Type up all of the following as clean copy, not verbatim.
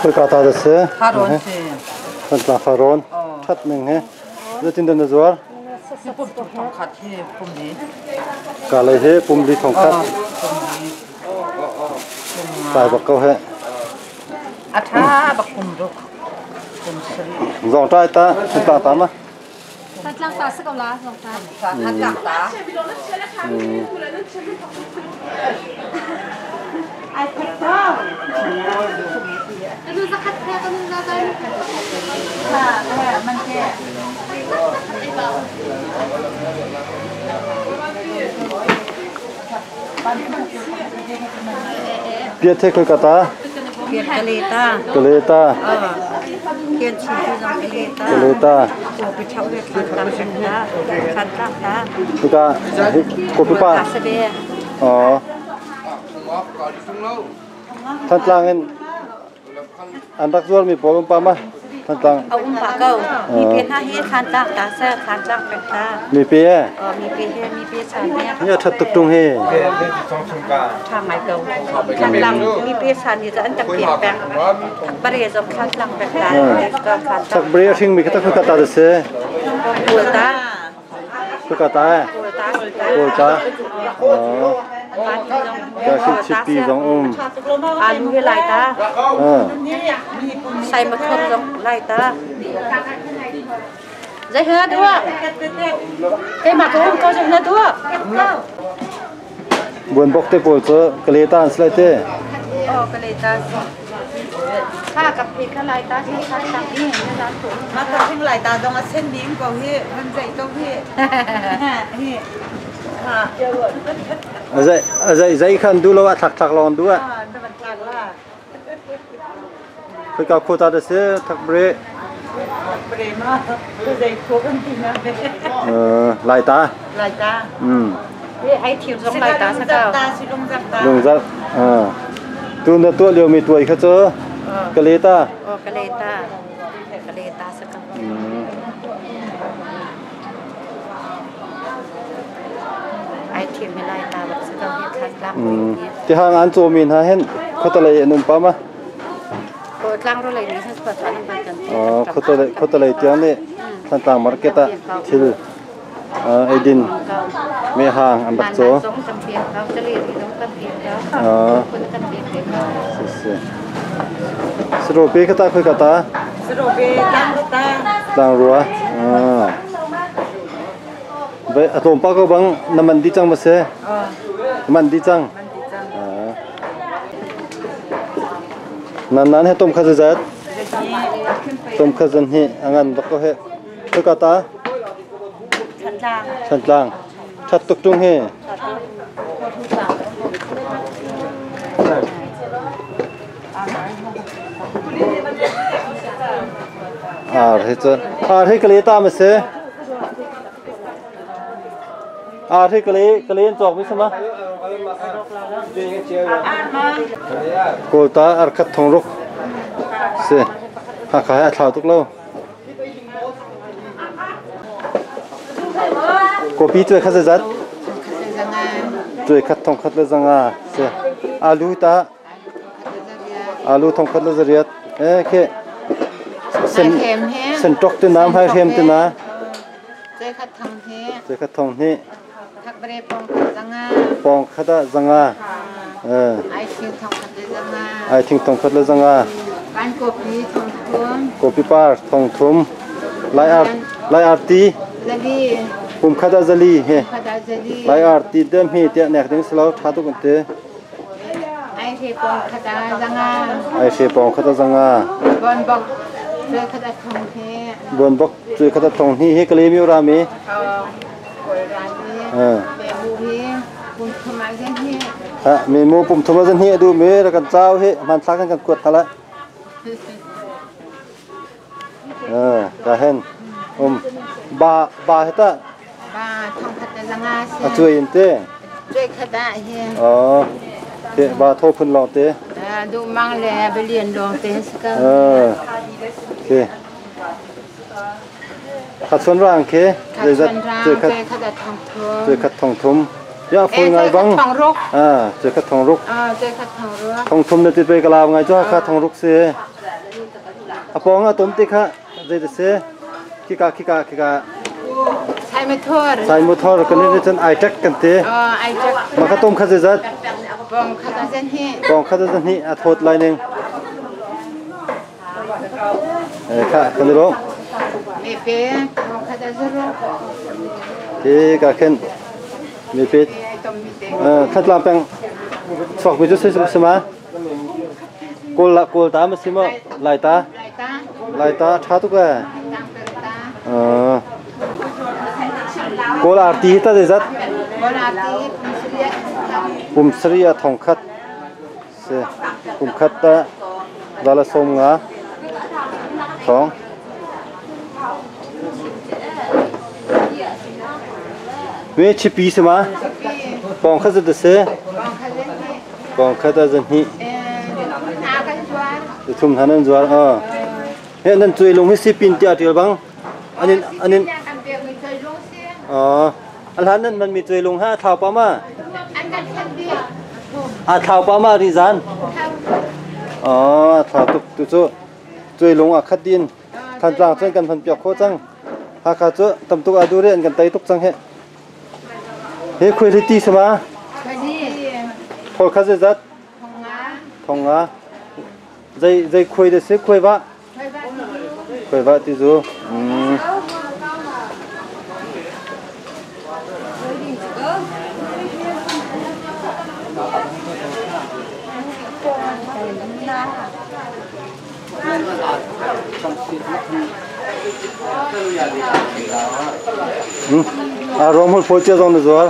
Khoi ka ta da si? Thantlang Farrawn. That ning he. Zeitin dah na zuar? Ka lei he pumli thongkhat. Tai bak ko he. A tha bak pum ruk. Pum sarih. Zong tai ta, thantlang ta ma? Thantlang ta si ko la, zong ta. Thantlang ta. Kanu zakhat kha kanu zadan. Piat he khoi ka ta? Piat kale ta. Kale ta. Kian chi tu zong kale ta. Kale ta. Ko pi chau le thantlang ta. Thantlang ta. Hika kopi pa. Ta se be. Oh. Thantlang in an rak zuar mi pawl um pa ma? Thantlang. A um pa ko. Mi pe hna hi thantlang ta sa thantlang pek ta. Mi pe e. Mi pe he mi pe chan he. Ni a that tuk tung he. Tha ngai ko. Thantlang mi pe san ni an kan piak pek. Thakbare zong thantlang pek ta. Ka thantlang. Thakbare a hring mi kha ta khoi ka ta da si? Kawl ta. Khoi ka ta e? Kawl ta. Kawl ta. Oh. Ka sin chipi zong um. Alu he lai ta. Ah. Sai ma thop zong lai ta. Dây hứa đua. Cái mà cũng có dùng hứa đua. Buan bok te pawl cu kale ta an si lai te. Ờ, cái này ta. Kha cặp thịt kha lai ta thì kha tặng đi nên là thủ. Ma ka thing lai ta dong a sen ding ko hi han zai to hi hi ha A zai a zai zai khan du lo a thak thak lawng du a. Khoi ka kho ta da si thak bre. Bre ma zai kho kan ti na Lai ta. Lai ta. Ai thiu zong lai ta sa ka. Ta si lung zap ta. Lung zap. Tu na tuah lio mi tuai kha cu kale ta. Oh, kale ta. Kale ta sa ka. Ai thiu mi lai ta bak sa ka hi khat lak. Ti hang an caw mi hna hen khuatalei an um pa ma? Tlang ro lei nih khuat an ban kan. Oh, khuatalei khuatalei tiang nih Thantlang market ah thil eidin mehhang an rak caw. Sarope ka ta khoi ka ta? Sarope tlang ta. Tlang rua. Vai a tlawm pa ko bang na man di cang ma se? Man di cang. Nan nan he tom kha zat. Tom kha zan hi angan bak ko he. Khoi ka ta? Thantlang. Thantlang. That tuk tung he. Ar he cu ar he kale ta ma si? Ar he kale kale in cawk mi sama? Kawl ta ar khat thong ruk si. Hakha he a thlau tuk lo. Kopi cuai khat zat? Cuai khat thong khat le zanga si. Alu ta? Alu thong khat le zariat. Eh ke sen sen tok te nam hai hem te na. Cuai khat thong hi. Cuai khat thong hi. Thak bre pong khat zanga. Pong khat ah zanga. Eh. Ai thing thong khat le zanga. Ai thing thong khat le zanga. Kan kopi thong thum. Kopi par thong thum. Lai ar lai ar ti. Zali. Pum khat ah zali he. Khat ah zali. Lai ar ti dem hi tiah nek ding silo tha tuk an ti. Ai he pong khat ah zanga. Ai he pong khat ah zanga. Bon bok cui khat ah thong hi. Bon bok cui khat ah thong hi hi kale mi ra mi. Mi mu pum thum zan hi adu mi ra kan chau hi man thlak kan kuat thala. Ka hen um ba ba heta ba thong khat zanga a chui in te cui khat a hi oh te ba tho phun long te du mang le belian long te ska ke khat son rang ke khat khat thong thum cui khat thong thum. Ya foi ngai bang. Thong ruk. Ah, che khat thong ruk. Ah, che khat thong ruk. Thong thum na ti pe ka lau ngai cho kha thong ruk se. A pong a tom te kha zei te se. Khika khika khika. Sai me thor. Sai mu thor kan ni chan ai tek kan te. Ah, ai tek. Ma kha tom kha ze zat. Pong khat a zen hi. Pong khat a zen hi a thot lai ning. Kha kan i lawm. Mi pe pong khat a zero. Ke ka khen mi pe khat la peng chuak mi chu se se ma kawl la kawl ta ma si mo lai ta lai ta tha tu ka kawl arti ta de zat pum sri a thong khat se kum khat ta dala som nga thong me chipi se ma pong khat de se pong khat a zan hi thum hanan zuar a he nan chui lung hi si pin tia tial bang anin anin a alhan nan man mi chui lung ha thau pa ma a thau pa ma ri zan a thau tuk tu chu chui lung a khat din than tlang cun kan phan piak kho cang Hakha cu tam tuk adu re an kan tei tuk cang he he khui li ti sama khol kha ze zat thong nga zei zei khui de se khui va khui va ti zu A rom hul phoi cia zong na zuar.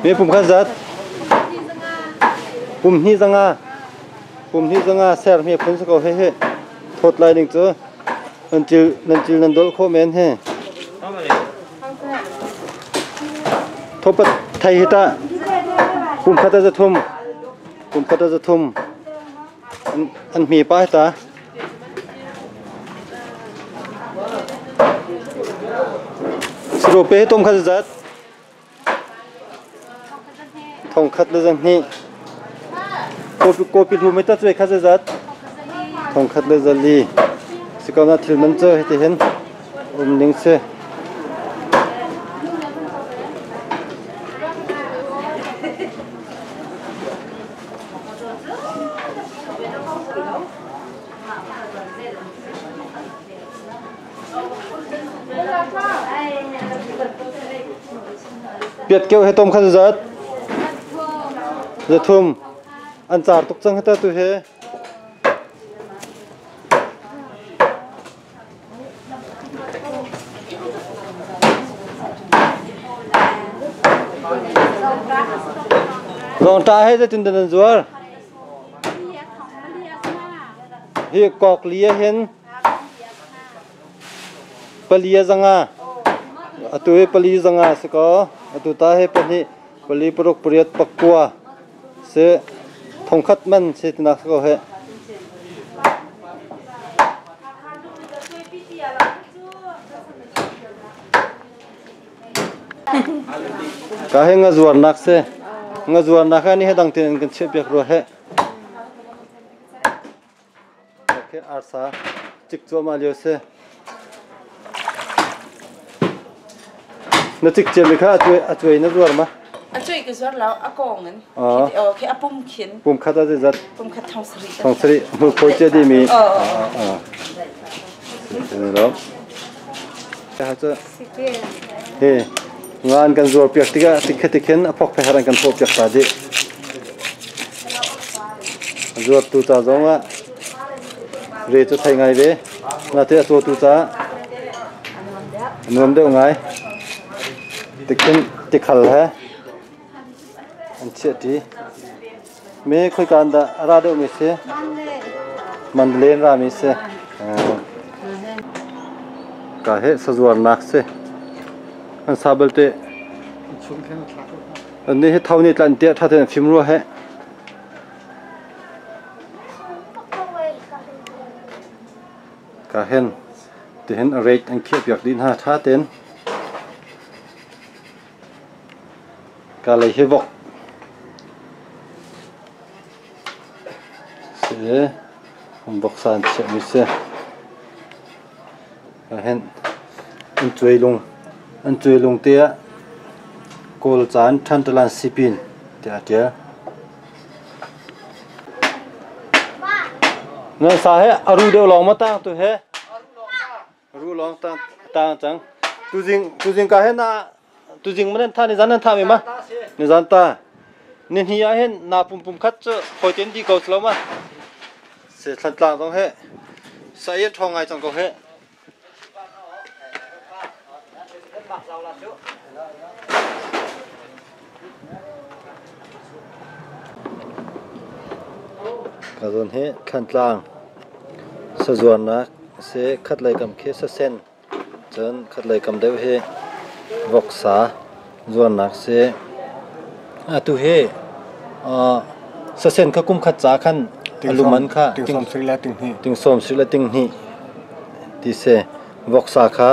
Mi pum khat zat. Pum hnih zanga. Pum hnih zanga ser mi phun sa ko he he. Thot lai ning cu nan cil nan cil nan dol kho men he. Thopat thai hi ta. Pum khat za thum. Pum khat za thum. An hmi pa hi ta. Siro pe hi tom khat zat. Thong khat le zan hnih. Kopi hlu mai ta cuai khat zat. Thong khat le zali. Sikona thil man cho hiti hin um ning si. Piat keu he tom khat zat. Zathum. An car tuk cang hata tu he. Zong ta he zeitin dan an zuar? Hi kok li hin pali zanga. Atu hi pali zanga si ko. Atu ta he pahnih pali paruk pariat pakua se thongkhat man se tinak ko he. Ka he nga zuar nak se. Nga zuar nak ni he dang tin kan che piak ro he. Okay, arsa cik cuahmah lio si. Na cik ciami kha a cuai na zuar ma? A cuai ka zuar lo, a kong in. Khi a pum khin. Pum khat a zat? Pum khat thong sarih. Thong sarih, hmul phawi cia dimi. He, nga an kan zuar piak tikah tikhe tikhin a phok phe har an kan phawh piak ta dih. Zuartu ca zong ah re cu thei ngai ve. Nate a cawtu ca nuam deuh ngai. Tikhin Tikhal he an chiah ṭi. Mi khoika in dah a ra deuhmi si? Mandalay in rami si. Ka he sazuarnak si. An sa belte. An nih hi tho nih tlan tiah ṭha tein fim rua he. Ka hen tihin a rate an khiah piak dih hna ṭha tein. Ka lei hi vok si an voksa an chiahmi si. Ah hin an cuai lung an cuai lung te ah Kawl ca in Ṭhantalan Sipin tiah a ṭial. Na sa he a ru deuh lawng ma tang tu he? Ru lawng tang tang cang. Tuzing tuzing ka he na tuzing man tha ni zan nan tha mi ma? Ni zan ta. Ni hni ah hin na pum pum khat cu hoi ten di ko slo ma? Se thlan tlang zong he sa ye thong ngai cang ko he. Ka zawn hi Thlantlang sazuarnak a si. Khatlei kam khi sasen, cun khatlei kam deuh hi voksa zuarnak a si. Atu hi sasen kha kum khat ca khan a luman kha ting sawm sarih le ting hnih ti si. Voksa kha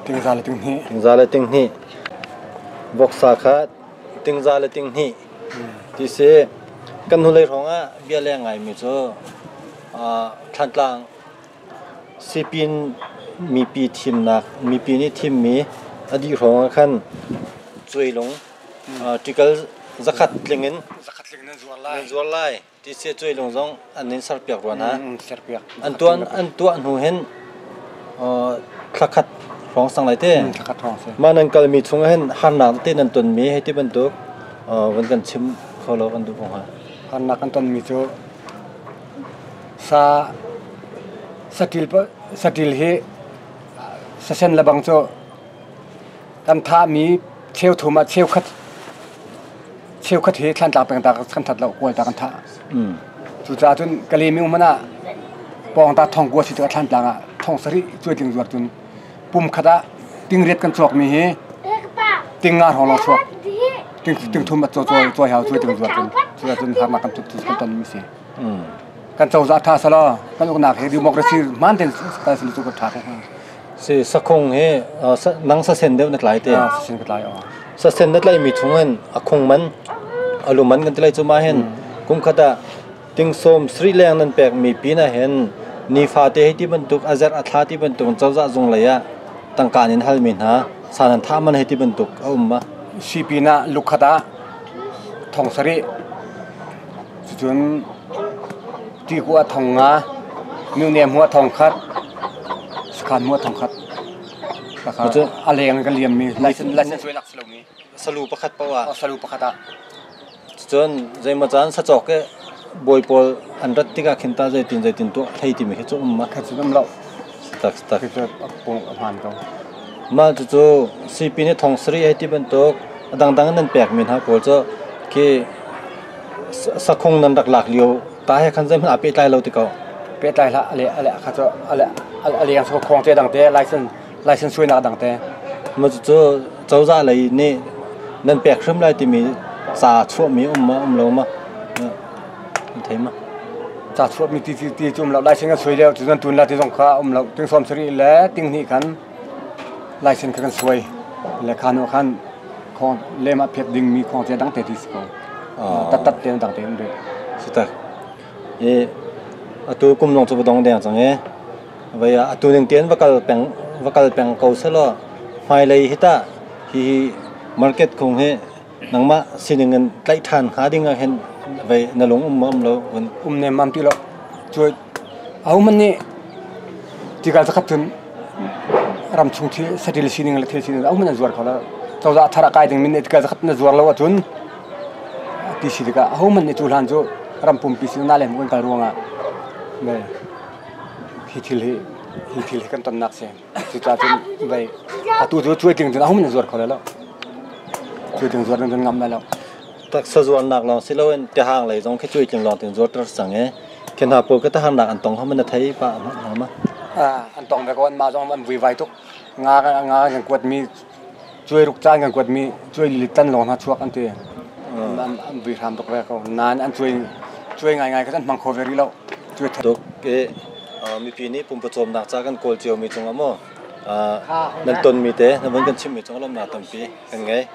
tingza le tinghnih. Tingza le tinghnih. Voksa kha tingza le tinghnih ti si. Kan hnulei hrawng ah bia leng ngaimi cu Thlantlang sipin mipi thimnak mipi nih thimmi a dih hrawng ah khan cuailung ṭikal zakhat tling in zakhat tling in nan zuar lai. Nan zuar lai. Tise cuailung zong an in serpiak rua hna. Serpiak. An tuan an tuah hnu hin thlakhat hrawng sang lai te. Thlakhat hrawng si. Mah nan kalmi chung ah hin harnak te nan tonmi hei ti bantuk van kan chim kho lo kan duh ko hnga. Harnak kan tonmi cu sa satil satil hi sasen lebang cu kan thahmi cheu thum ah cheukhat cheukhat hi Thlantlang peng ta kan that lo kawl ta kan thah. Cucaah cun Kalemi um ah pawng ta thong kua si tikah Thlantlang ah thong sarih cuai tling zuar cun pum khat ah ting riat kan chuak mi hi ting nga hrawng lawng chuak ting ting thum a caw caw hau cuai ting zuar cun cucaah cun harnak kan kan ton mi si. Kan cozah tha sala kan uknak hi democracy hman ten kan sin cu ka tha ko. Si sakhong hi nang sasen deuh na tlai te. Sasen ka tlai. Sasen na tlai mi chung in a khung man alu man kan tilai chu ma hin kum khat ah ting som sri leng nan pek mi pi na hin nifa te hi ti bantuk azar a thla ti bantuk cozah zung lei ah tangka in hal mi hna san an tha man hi ti bantuk a um ma. Sipi na lukhat ah thong sari cucun ti ku a thong nga myu hmu a thong khat sakhan hmu a thong khat a leng kan liam mi license license lak si lomi salu pakhat paoh ah salu pakhat ah. Cun zeimaw caan sacawk i bawi pawl an rat tikah khin ta zeitin zeitin tuah thei timi khi cu um ma? Kha cu um lo. Tak tak. Khi cu a hmaan ko. Mah cucu sipi nih thong sarih hei ti bantuk a dangdang nan pekmi hna pawl cu khi sakhung nan rak lak lio ta he khan zeihmanh aa pehtlai lo ti ko. Pehtlai hlah ale ale kha cu ale ale yang khong te dang te license license suainak dang te. Mah cucu cozah lei nih nan pek hrim lai timi ca chuahmi um ma um lo ma? Nan thei ma? Ca chuahmi ti ti ti cu um lo license kan suai lio cu nan tun la ti zong kha um lo ting sawm sarih le ting hnih khan license kha kan suai le kha nu khan khong lem ah phiat ding mi khong te dang te ti si ko tat tat te dang te um rih. Si tak. I atu kum long cu va dong deng cang e. Vai atu ning tian va kal peng va kal peng ko selaw hmailei hi tah hi market khung hi nangmah sining in tlaih ṭhan hnga ding ah hin vei na lung um ma um lo vun? Um nemmam ti lo. Cu ahohmanh nih tikal zakhat cun ramchung thil saṭil sining le thil sining ahohmanh an zuar kho lo. Cozah thar a kai ding min nih tikal zakhat na zuar lo ahcun ti si tikah ahohmanh nih cu hlan cu ram pumpi sin na le kan kal ruangah hi thil hi hi thil hi kan tonnak si. Cucaah cun vei atu cu cuai tling cun ahohmanh an zuar kho lo. Cuai tling zuar ding cun ngam lai lo. Taksa zuarnak lawng si loin tihang lei zong khi cuai tling lawng tin zuarter cang i khi hna pawl ka taharnak an tong hama na thei pa hna ma? An tong ve ko. An mah zong an vuivai tuk. Nga nga kan kuat mi cuai ruk caan kan kuat mi cuai li tan lawng hna chuak an ti. An vui hram tuk ve ko. Nain an cuai cuai ngai ngai kha an hmang kho ve rih lo. Cuai tuk i mipi nih pumpawcawmnak ca kan kawl cio mi cungah maw nan ton mi te na vun kan chim mi cung lawmnak tampi kan ngei.